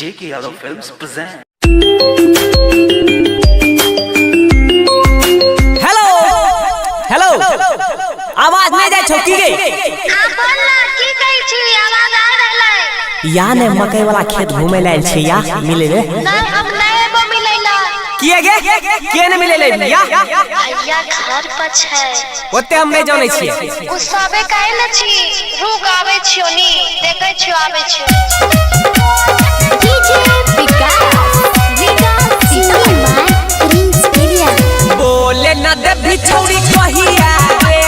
JK Yadav Films present. Hello hello, आवाज नहीं जाय छौ की गे? हाँ, बोल ना, की कहै छी? आवाज आ रहलै। या ने मकई वाला खेत घूमे लायल छै, या मिले रे। नहीं, हम नहीं एबो मिलै ला। किए गे? किए ने मिले ले या? भैया घर पर छै। ओते हम नहीं जानै छियै। गुस्साबे काहे न छी? रुक, आबै छियो नी, देखै छियो, आबै छियो। DJ Vikas Vikas Sitamarhi by Prince area. बोले न देबी छौरी कहिया रे,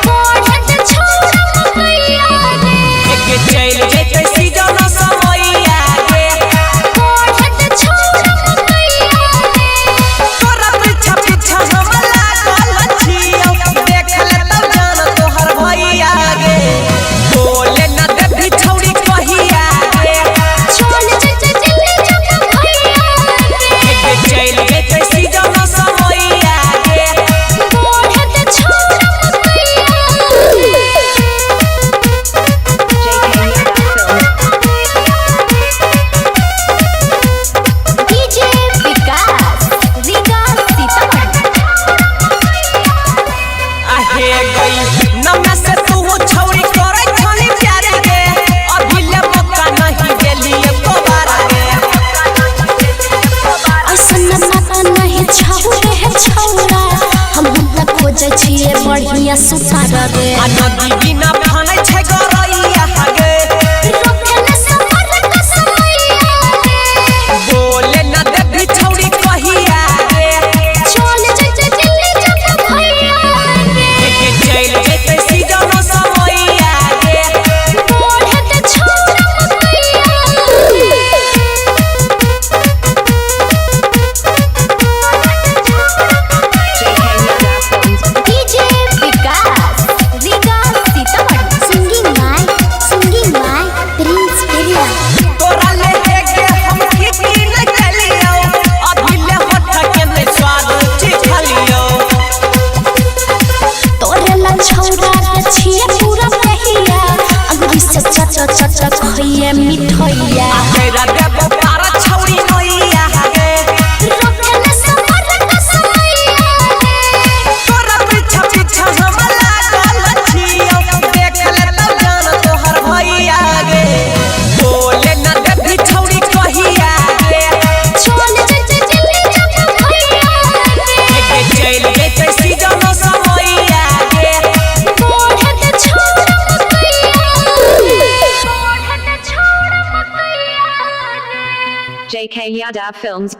पढ़त छौरा मकैया रे। एक चल जेतै सीजन समैया रे। पढ़त छौरा मकैया रे। तोरा पीछा पीछा हम लागल छियौ, देख ले तब जान तोहर भैया गे। बोले न देबी छौरी कहिया रे, चल चल दिल्ली जब भैया रे। एक चल जेतै सीजन समैया रे। पढ़त छौरा मकैया रे। डीजे विकास विकास सीतामढ़ी। आहे गई नन्ना से तू छौरी करै छली प्यार गे, अभी ले मौका नहीं देली एको बार गे। ऐसन बात नहीं छौ रे छौरा, हम हुनका खोजै छियै बढ़िया सुतार रे। आ नदी बिना फानै छै गरैया गे। रोकले सफर कसमैया रे। बोले न देबी छौरी कहिया रे, चल चल दिल्ली जब भैया रे। एक चल जेतै सीजन समैया रे। बढ़त छौरा मकैया रे। DJ Vikas Vikas Sitamarhi. Singing by Prince area. तोरा ले के हम की की न चलियो, अभी ले होठ के नहीं स्वाद चिखलियो। तोरे ला छौरा रे छियै पूरा कहिया, अंगुरी से चट चट खइए मिठैया। तेरा देबो पारा छौरी नैया गे। रोकले सफर कसमैया रे। तोरा पीछा पीछा हम लागल छियौ, देख ले तब जान तोहर भैया गे। बोले न देबी छौरी कहिया गे, चल चल दिल्ली जब भैया रे। एक चल जेतै सीजन समैया गे। बढ़त छौरा मकैया रे। बढ़त छौरा मकैया रे। JK Yadav Films.